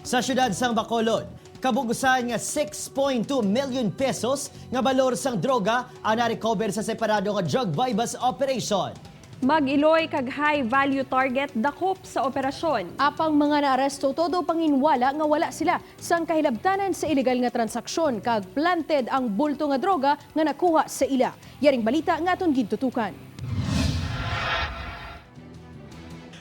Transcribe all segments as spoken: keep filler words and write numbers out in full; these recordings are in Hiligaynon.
Sa siyudad sang Bacolod, kabug-usan nga six point two million pesos nga balor sang droga ang na-recover sa separado nga drug buy-bust operation. Mag-iloy kag high-value target dakop sa operasyon. Apang mga naaresto todo panginwala nga wala sila sang kahilabtanan sa iligal nga transaksyon kag planted ang bulto nga droga nga nakuha sa ila. Yaring balita nga aton gintutukan.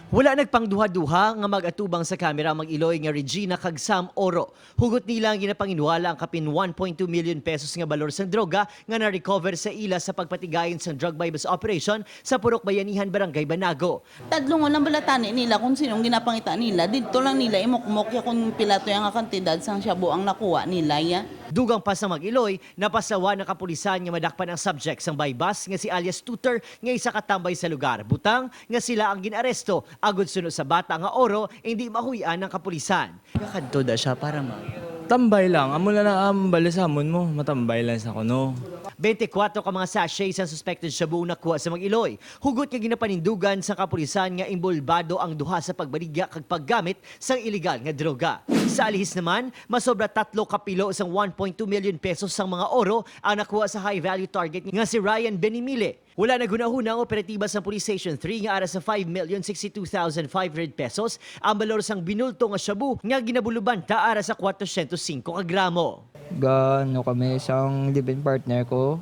Wala nagpangduha-duha nga mag-atubang sa kamera ang mag-iloy nga Regina kag Sam Oro. Hugot nila ang ginapanginwala ang kapin one point two million pesos nga balor sang droga nga na-recover sa ila sa pagpatigayon sang drug buy-bust operation sa Purok Bayanihan, Barangay Banago. Tadlungon lang bala tani nila kung sinong ginapangita nila. Didto lang nila imukmok ya kung pila to ya nga kantidad sang shabu ang nakuha nila ya. Dugang pa sa mag-iloy, napasawa ng kapulisan nga madakpan ang subject sang buy-bust nga si alias Tutor nga isa ka tambay sa lugar. Butang nga sila ang gin-aresto agud suno sa bata nga Oro, hindi mahuy-an ng kapulisan. Kadto da siya para mag- Tambay lang. Amo na lang ang balisamon mo. Matambay lang sa kuno. Twenty-four ka mga sachet sang suspected shabu ang nakuha sa mag-iloy. Hugot nga ginapanindugan sa kapulisan nga imbolbado ang duha sa pagbaligya kag paggamit sang iligal nga droga. Sa alihis naman, masobra tatlo ka pilo sang one point two million pesos sang mga Oro ang nakuha sa high-value target nga si Ryan Benimile. Wala naghunahuna ang operatiba sang Police Station three nga ara sa five million sixty-two thousand five hundred pesos ang balor sang binulto nga shabu nga ginabulubanta ara sa kwatrosyentos singko ka gramo. Gaano kami isang live-in partner ko,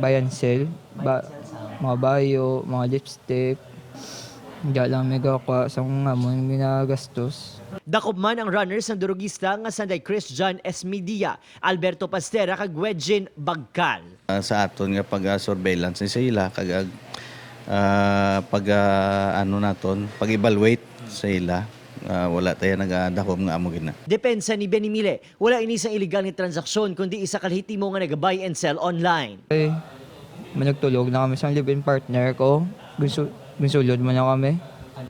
buy and sell, ba, mga bayo, mga lipstick. Diya lang may gakuha sa mga amon ginagastos. Dakop man ang runners sang durugista nga sanday Christian Esmidia, Alberto Pastera kag Wedjin Bagkal. Ah, sa aton nga pag-surveillance sa ila kag ag- ah, pag ah, ano naton, pag-evaluate sa ila, ah, wala tayo nagadahom nga amo gina. Depensa ni Benimile, wala ini sang iligal nga transaksyon kundi isa ka lehitimo nga nag-buy and sell online. Ay, managtulog na kami sa live-in partner ko. Ginsu- ginsulod mo na kami.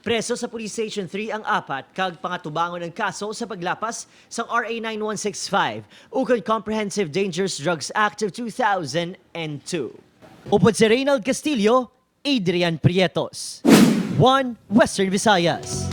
Preso sa Police Station three ang apat kag pangatubangon ang kaso sa paglapas sang R A nine one six five ukon Comprehensive Dangerous Drugs Act of two thousand and two. Upod si Reynald Castillo, Adrian Prietos, One Western Visayas.